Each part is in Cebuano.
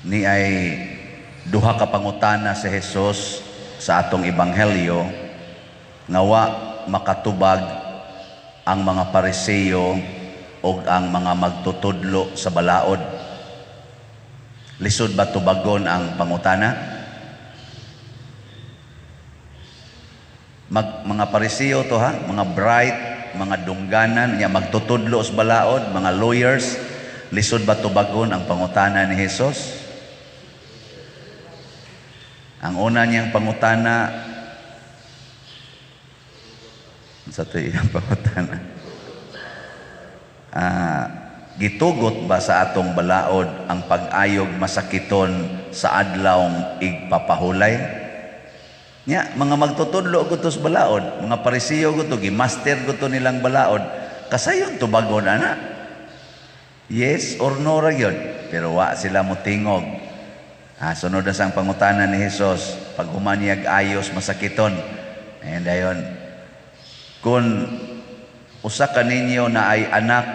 Ni ay duha ka pangutana si Jesus sa atong ebanghelyo nga wa makatubag ang mga Pariseo ug ang mga magtutudlo sa balaod. Lisod ba tubagon ang pangutana? Mga Pariseo to ha, mga bright, mga dungganan, nya magtutudlo sa balaod, mga lawyers, lisod ba tubagon ang pangutana ni Jesus? Ang una niyang pangutana, sa to iyang pangutana, gitugot ba sa atong balaod ang pag-ayog masakiton sa adlawng igpapahulay? Nya, mga magtutudlo gud to sa balaod, mga Parisiyo gud to, gimaster gud to nilang balaod, kasayon tubagon ana? Yes or no ra gyud, pero wa sila motingog. Sunod na sang pangutana ni Jesus, pag human niyag ayos masakiton. And dayon, kung usa ka ninyo na ay anak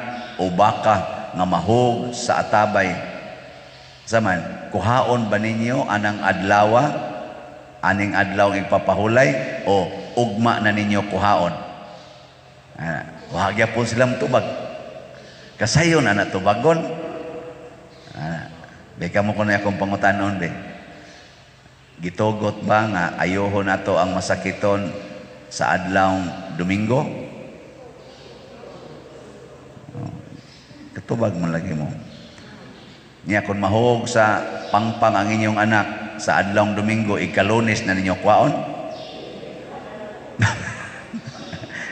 o baka nga mahog sa atabay, saman, kuhaon ba ninyo anang adlawa, aning adlaw igpapahulay, o ugma na ninyo kuhaon? Wa gyapon silang tubag. Kasayon ana tubagon. Beka mo kuno akong pangutanon be. Gitugot ba nga ayohon nato ang masakiton sa adlawng Domingo? Oh, katubag mo lagi mo. Niya kung mahog sa pangpang ang inyong anak sa adlawng Domingo, ikalunes na ninyo kwaon?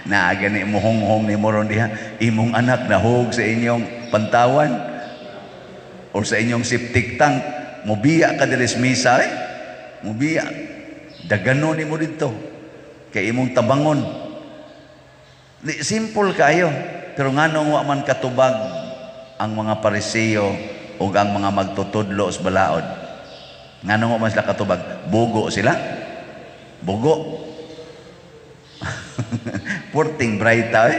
Na gani mo honghong ni mo ron diha, imong anak nahog sa inyong pantawan or sa inyong septic tank, mubiya ka diri sa misa eh. Mubiya. Dagano nimo didto kay imong tabangon. Di, simple kayo. Pero nganong wa man katubag ang mga Pariseo ug ang mga magtutudlo sa balaod? Nganong wa man sila katubag? Bugo sila? Bugo. Porting bright eh.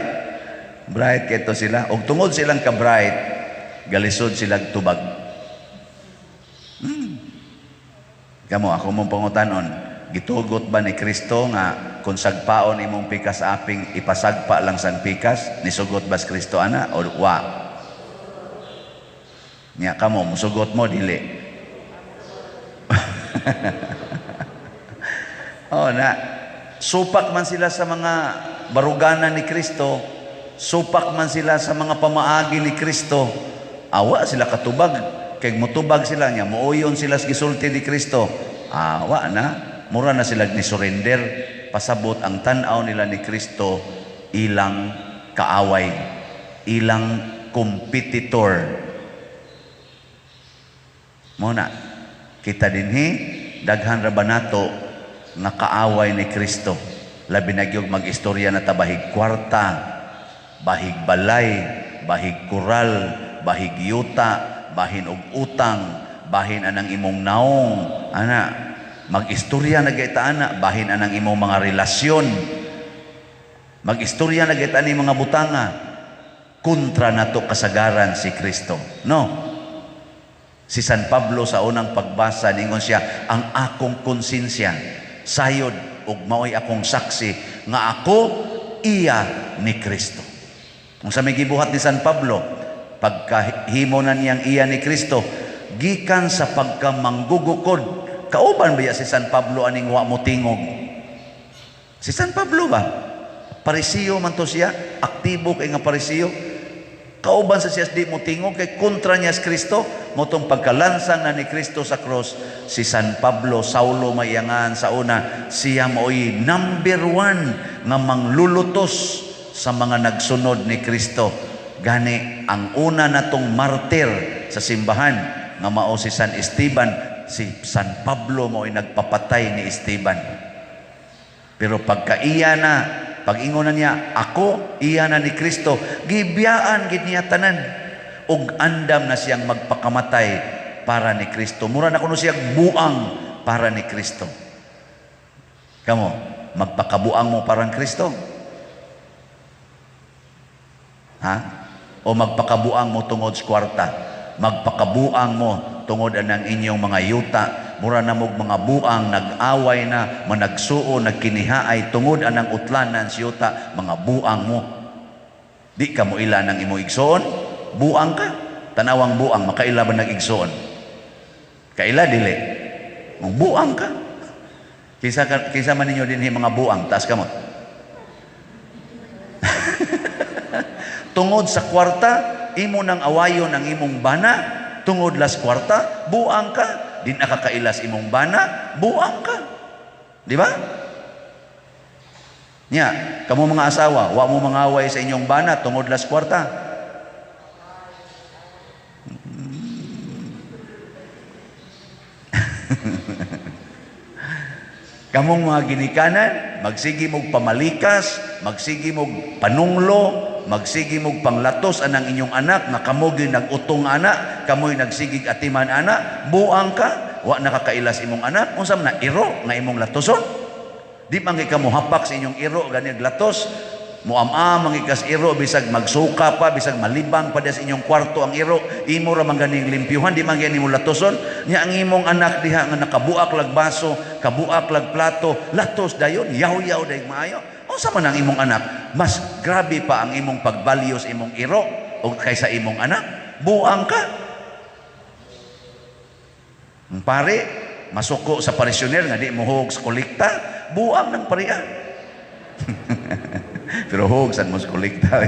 Bright kito sila. Og tungod silang ka-bright, galisod sila tubag. Kamo, ako mong pangutanon, gitugot ba ni Kristo nga kung sagpaon imong pikas aping ipasagpa lang sang pikas, nisugot ba si Kristo ana o wa? Nya kamo musugot mo dili? Oh na supak man sila sa mga baruganan ni Kristo, supak man sila sa mga pamaagi ni Kristo, awa sila katubag. Kay mutubag sila niya, muoyon sila sa gisulti ni Kristo, awa na, mura na sila ni surrender. Pasabot ang tan-aw nila ni Kristo ilang kaaway, ilang competitor. Mo na kita dinhi daghan ra ba nato nga kaaway ni Kristo? Labi na gyud mag-istorya na ta bahig kwarta, bahig balay, bahig kural, bahig yuta, bahin og utang, bahin anang imong naong, ana. Mag-istorya na gyud ta ana, bahin anang imong mga relasyon. Mag-istorya na gyud ta ani mga butanga kontra nato kasagaran si Kristo. No? Si San Pablo sa unang pagbasa ningon siya, ang akong konsensya sayod ug maoy akong saksi nga ako iya ni Kristo. Kung sa may gibuhat ni San Pablo, pagkahimo na niyang iya ni Kristo, gikan sa pagkamanggugukod, kauban ba si San Pablo aning wa mo tingog? Si San Pablo ba? Parisiyo man to siya, aktibo kay nga parisiyo. Kauban sa siya di mo tingog kay kontra niya si Kristo, motong pagkalansang na ni Kristo sa cross, si San Pablo, Saulo mayangan sa una, siya mo'y number one nga manglulutos sa mga nagsunod ni Kristo. Gani ang una natong martir sa simbahan nga mao si San Esteban, si San Pablo mo'y nagpapatay ni Esteban. Pero pagkaiya na, pag-ingon na niya, ako, iya na ni Kristo, gibiyaan gid niya tanan. Ug andam na siyang magpakamatay para ni Kristo. Mura na kuno siyang buang para ni Kristo. Kamo, magpakabuang mo parang Kristo? Ha? O magpakabuang mo tungod sa kwarta? Magpakabuang mo tungod anang inyong mga yuta. Mura na mog mga buang, nag-away na, managsuo, nagkinihaay tungod anang utlanan sa yuta, mga buang mo. Di ka mo ila ng imong igsoon, buang ka. Tanawang buang, makaila ba nag-igsoon? Kaila dili. Mong buang ka. Kinsa man ninyo dinhi mga buang, taas kamot. Tungod sa kwarta, imo nang awayon ang imong bana. Tungod las kwarta, buang ka. Di nakakailas imong bana, buang ka. Di ba? Nya, kamo mga asawa, wa mo mangaway sa inyong bana tungod las kwarta. Kamong mga ginikanan, magsige mog pamalikas, magsige mog panunglo, magsige mog panglatos anang inyong anak nga kamo gyud nag-utong anak, kamoy nagsigig atiman anak, buang ka, wa nakakailas imong anak, unsa man na iro nga imong latoson? Di man kay kamo hapak sa inyong iro gani latos, muam-am ang ikas iro bisag magsuka pa, bisag malibang pa sa inyong kwarto ang iro, imo ra man ganing limpyuhan, di man gani mo latoson. Nya ang imong anak diha nga nakabuak lag baso, kabuak lag plato, latos dayon, yaw-yaw dayeg maayo. Unsa man ang imong anak? Mas grabe pa ang imong pagbalyo sa imong iro og kaysa imong anak. Buang ka. Ang pare, masuko sa parisyoner nga di mo sa kolekta, buang ng pariya. Pero hog sad mo sa kolekta.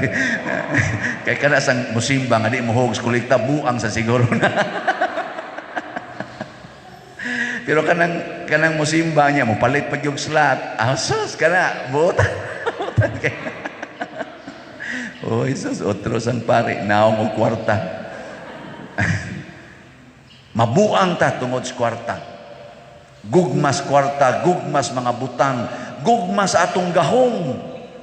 Kay kana sang musimba nga di mo hog sa kolekta, buang sa siguro na. Pero kanang musimba niya mo palit pag yung slot. Ah, sus kana buotan. Buotan kay. Oh, Jesus, otro sang pare naong og kwarta. Mabuang ta tungod sa kwarta. Gugmas kwarta, gugmas mga butang, gugmas atong gahong.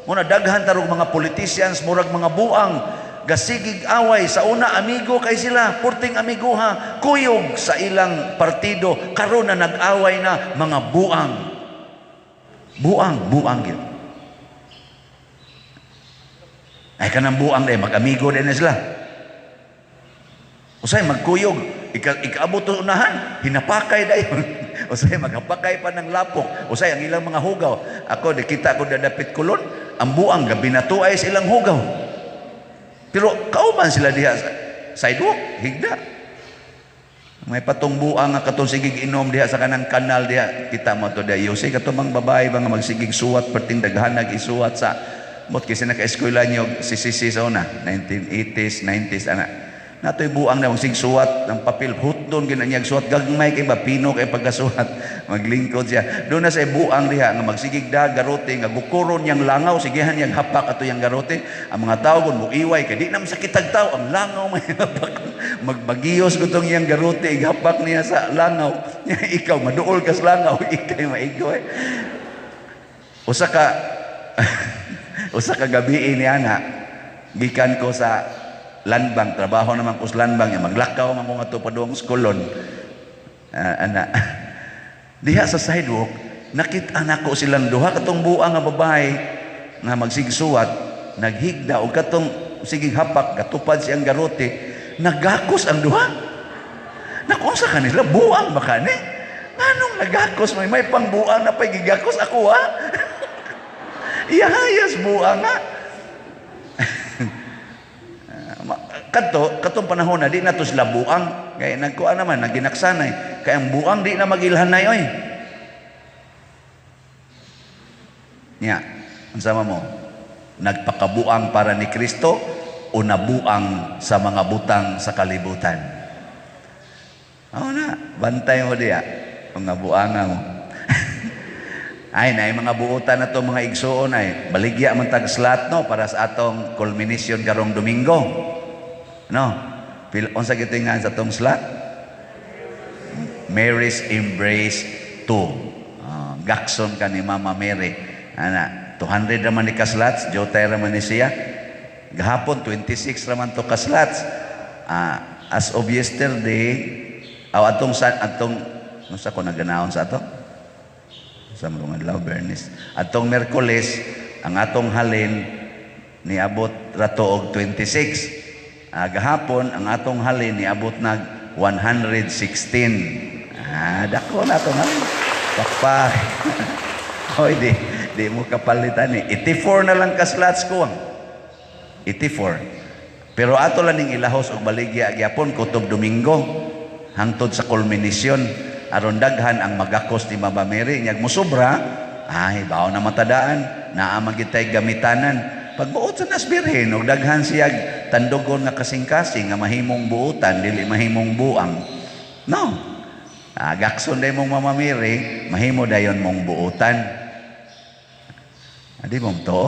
Muna daghan tarog mga politicians, murag mga buang, gasigig away sa una amigo kay sila, purting amiguha, kuyog sa ilang partido, karon na nag-away na mga buang. Buang, buang gyud. Ay kanang buang day mag-amigo din na sila. Usay magkuyog, ikaabot unahan, hinapakay dayon. Usay maghapakay pa ng lapok. Usay ang ilang mga hugaw. Ako di kita ko dadapit kulon, ang buang gabi na to ay sa ilang hugaw. Pero kauban sila diha sa sidewalk, higda. May patong buang nga katong sigig inom diha sa kanang kanal diha. Kita mo to diha. Yose katong mga babae ba nga magsigig suwat perting daghanag isuwat sa mot kasi naka-eskwela niyo si CC sa una 1980s, 90s ana. Natoy buang na magsig suwat ng papel, hutdon gina niyag suwat gagmay kay ba pino kay pagkasuwat, maglingkod siya. Doon na sa buang diha nga magsigig da garote nga gukuron niyang langaw, sigihan niyang hapak ato yang garote. Ang mga tao gun moiway kay di na masakitag tao ang langaw may hapak. Magbagiyos gutong iyang garote ighapak niya sa langaw. Ikaw maduol ka sa langaw, ikay maigoy. Usa ka usa ka gabi ni ana gikan ko sa Landbang, trabaho naman ko sa Landbang, maglakaw man ko nga to padung skulon. Ana. Diha sa sidewalk, nakita nako silang duha katong buang nga babae nga magsigsuwat, naghigda og katong sigig hapak, katupad siyang garote, nagakos ang duha. Naku, unsa kanila buang ba kani? Nganong nagakos may pangbuang na pay gigakos ako ha? Iyahayas buang ha. Kadto, katong panahon na di na to sila buang. Kaya nagkuha naman, naginaksanay. Kaya ang buang di na magilhanay oy. Nya, unsa mo? Nagpakabuang para ni Kristo o nabuang sa mga butang sa kalibutan? Oo na, bantay mo diya. Mga buanga mo. Ay, na mga buutan na to mga igsuon ay baligya man tag slot no para sa atong culmination karong Domingo. No? Unsa gitingan sa atong slot? Mary's Embrace 2. Gakson ka ni Mama Mary. Ana, 200 raman ni ka slots, jotay raman ni siya. Gahapon 26 raman to ka slots. As of yesterday, aw atong sa atong unsa ko naganahon sa ato? Sa mga adlaw Bernice. Atong Miyerkules, ang atong halin niabot rato og 26. Gahapon ang atong halin niabot nag 116. Ah, dako na to nga. Pakpak. Hoy, di mo kapalitan ni. 84 na lang ka slots ko ang. 84. Pero ato lang ning ilahos og baligya gyapon kutob Domingo hangtod sa culmination aron daghan ang magakos ni Mama Mary. Nyag musobra, ay bawo na matadaan, naa man gyud tay gamitanan pagbuot sa nas Birhen og daghan siya tandugon nga kasing-kasing nga mahimong buotan, dili mahimong buang, no? Ah, gakson day mong Mama Mary, mahimo dayon mong buotan. Adi mong to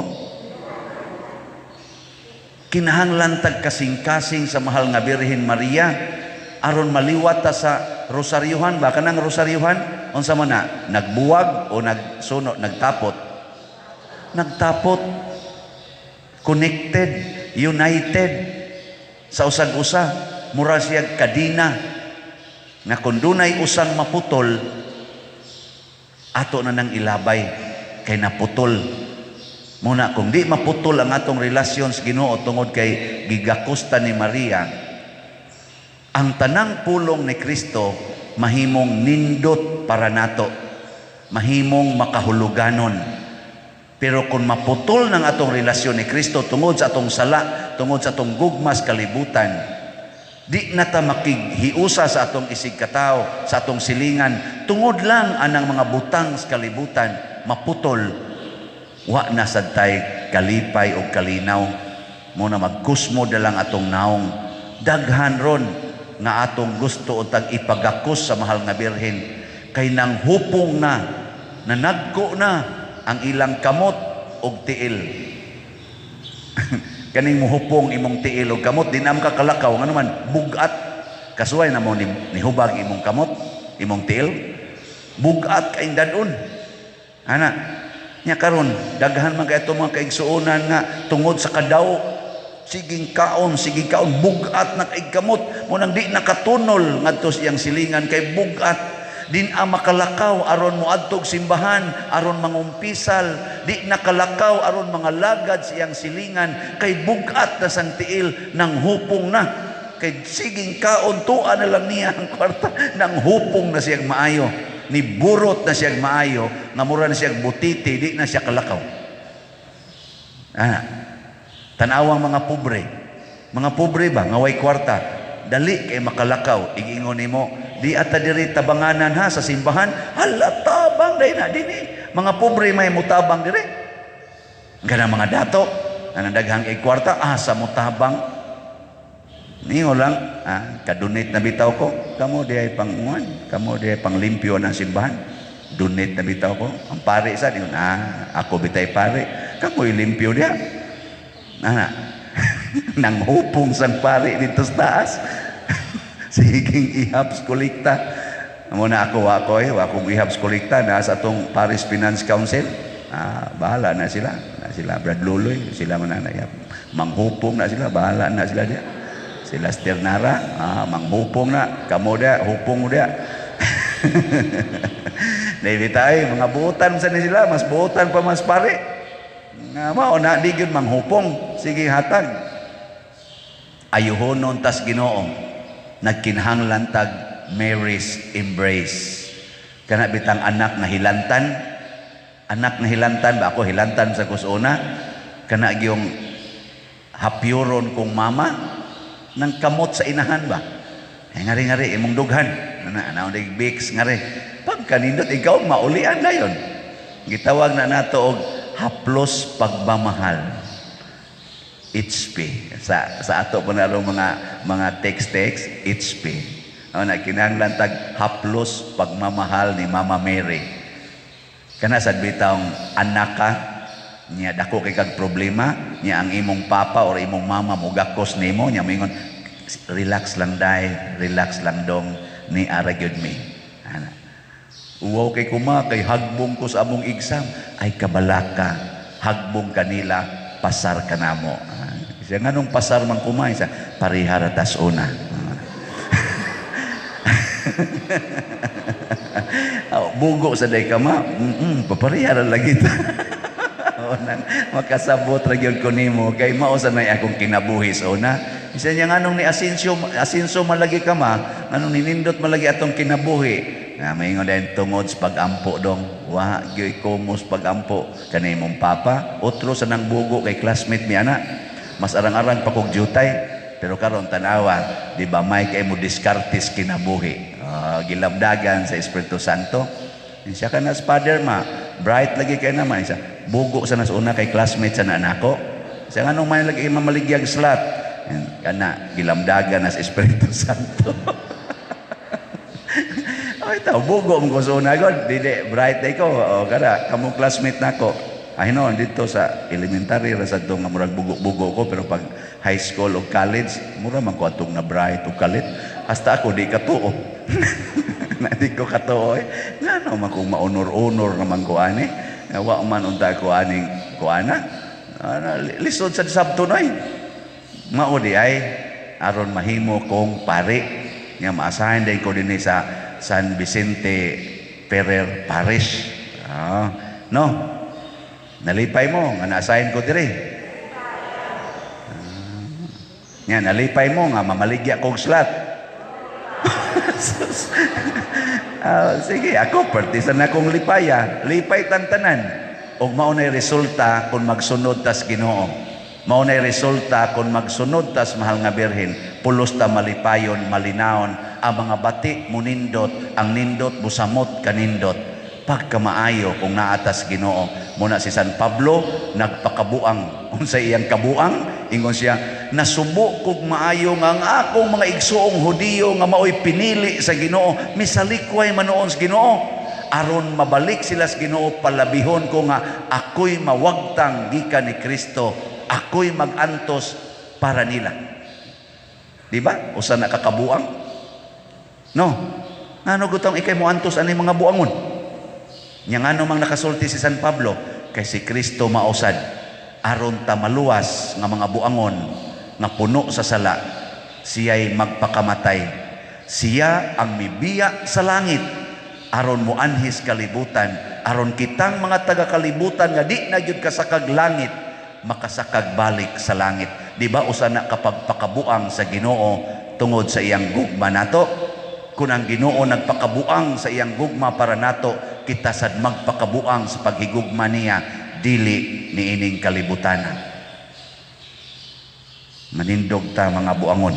kinahanglan tag kasing-kasing sa mahal nga Birhen Maria aron maliwat ta sa rosaryuhan ba. Kanang rosaryuhan, unsa man na, nagbuwag o nagsuno, nagtapot? Nagtapot, connected, united sa usag-usa. Mura siya kadina nga kung dunay usang maputol, ato na nang ilabay kay naputol. Muna kung di maputol ang atong relasyon sa Ginoo tungod kay gigakusta ni Maria, ang tanang pulong ni Kristo mahimong nindot para nato, mahimong makahuluganon. Pero kung maputol ng atong relasyon ni Kristo tungod sa atong sala, tungod sa atong gugmas kalibutan, di na ta makighiusa sa atong isig katawo, sa atong silingan, tungod lang anang mga butang sa kalibutan, maputol, wa na sad tay kalipay o kalinaw. Muna magkusmo na lang atong naong. Daghan ron nga atong gusto untang ipagakos sa mahal nga Birhen kay nang hupong na, nanagko na ang ilang kamot og tiil. Kaning muhupong imong tiil og kamot, di na makakalakaw, ngano man bugat. Kasuway na mo ni, nihubag imong kamot, imong tiil, bugat kay dadon ana nya. Karon daghan man kay mga kaigsuonan nga tungod sa kadaw, siging kaon, siging kaon, bugat na kay kamot mo, nang di nakatunol ngadto sa iyang silingan kay bugat. Di na makalakaw aron moadtog simbahan, aron mangumpisal. Di nakalakaw aron mga lagad sa iyang silingan kay bugat na sang tiil, nang hupong na kay siging kaon, tuwa na lang niya ang kwarta. Nang hupong na siyang maayo, ni burot na siyang maayo nga mura na siyang butiti, di na siya kalakaw ana. Tanawang mga pobre, mga pobre ba nga way kwarta, dali kay makalakaw. Igingon nimo, "Di ata diri tabanganan ha sa simbahan." "Hala, tabang day na dinhi." Mga pobre may mutabang diri. Kanang mga dato nga daghang kay kwarta, asa mutabang? Ningo lang, ah, kadonate na bitaw ko. Kamo di ay panguan, kamo di ay panglimpyo ng simbahan. Donate na bitaw ko. Ang pare sa ningon, "Ah, ako bitay pare. Kamo limpyo diya." Ana. Nang hupong sang pare dito sa taas. Siging ihap kolekta. Amo na ako, ako eh, wa akong ihap kolekta na sa atong Parish Finance Council. Ah, bahala na sila. Na sila Brad Luloy, sila man na ihap. Manghupong na sila, bahala na sila diya. Sila Sternara, ah, manghupong na. Kamo dia, hupong mo dia. Naibitay, mga buutan sa ni sila, mas buutan pa mas pare. Nga mao na di gyud manghupong, sige hatag. Ayuhonon tas Ginoo, nagkinahanglan tag Mary's embrace. Kana bitang anak nga hilantan ba, ako hilantan sa kusuna, kana gyung hapyuron kong mama nang kamot sa inahan ba. Eh, ngari ngari imong dughan. Na na bix ngari. Pagkanindot ikaw maulian na yon. Gitawag na nato og haplos pagmamahal. HP. Sa ato po na mga text-text, HP. Ano na kinahanglan tag haplos pagmamahal ni Mama Mary. Kana sad bitawng anak ka niya, dako kay kag problema niya, ang imong papa or imong mama mugakos nimo niya, moingon, "Relax lang dai, relax lang dong, ni ara gyud mi." Ana. "Uwaw kay kuma kay hagbong ko sa among exam." "Ay, kabalaka, hagbong kanila, pasar ka namo." Ah, siya, "Nganong pasar man kumay?" Sa parehara tas una. Oh, bugo sa day ka ma, paparehara lagi ta. Nang makasabot ra gyud ko nimo kay mao sa nay akong kinabuhi sa una. Isa niya, nganong ni Asenso Asenso malagi ka ma, nganong ninindot malagi atong kinabuhi? Nga maingon din tungod sa pagampo dong. Wa gyud kumos pagampo kani imong papa, otro sa nang bugo kay classmate mi ana. Mas arang-arang pa kog jutay. Pero karon tanawa, di ba may kay mo diskartes kinabuhi. Gilamdagan sa Espiritu Santo. Siya ka na father ma, bright lagi kay naman. Siya, bugo sa nas una kay classmate sa nako. Siya, nganong may lagi mamaligyag slot? Kana gilamdagan na sa Espiritu Santo. Ay, tao, bugo mo ko sa una god. Dili, bright day ko. O, kada, kamong classmate nako. Ay no, dito sa elementary ra sad nga murag bugo-bugo ko, pero pag high school o college, mura man ko atong na bright o kalit. Hasta ako di katuo. Na di ko katuo eh. Ngano man kung maunor-unor naman ko ani. Wa man unta ko aning kuana. Ana, lisod sa sabto noy. Mao di ay aron mahimo kong pari nga maasahan din ko dinhi sa San Vicente Ferrer Parish. No. Nalipay mo nga na-assign ko diri. Nga nalipay mo nga mamaligya kog slot. Sige, ako pertisan na kong lipaya. Lipay tantanan. Og mao nay resulta kung magsunod tas Ginoo. Mao nay resulta kung magsunod tas mahal nga Birhen. Pulos ta malipayon, malinaon, ang mga bati munindot, ang nindot busamot kanindot. Pagkamaayo kung naatas Ginoo. Muna si San Pablo nagpakabuang. Unsa iyang kabuang? Ingon siya, nasubo kog maayo nga ang akong mga igsuong Hudiyo nga maoy pinili sa Ginoo, misalikway manoon sa Ginoo. Aron mabalik sila sa Ginoo, palabihon ko nga ako'y mawagtang gikan ni Kristo, ako'y magantos para nila. Di ba? Usa na kakabuang? No. Ngano gutong ikay mo antos ani mga buangon? Nya ngano mang nakasulti si San Pablo? Kay si Kristo mausad aron ta maluwas nga mga buangon nga puno sa sala, siya'y magpakamatay. Siya ang mibiya sa langit aron moanhis kalibutan, aron kitang mga taga-kalibutan nga di na gyud kasakag langit, makasakag balik sa langit. Di ba usa na kapagpakabuang sa Ginoo tungod sa iyang gugma nato? Kung ang Ginoo nagpakabuang sa iyang gugma para nato, kita sad magpakabuang sa paghigugma niya dili niining kalibutan. Manindog ta mga buangon.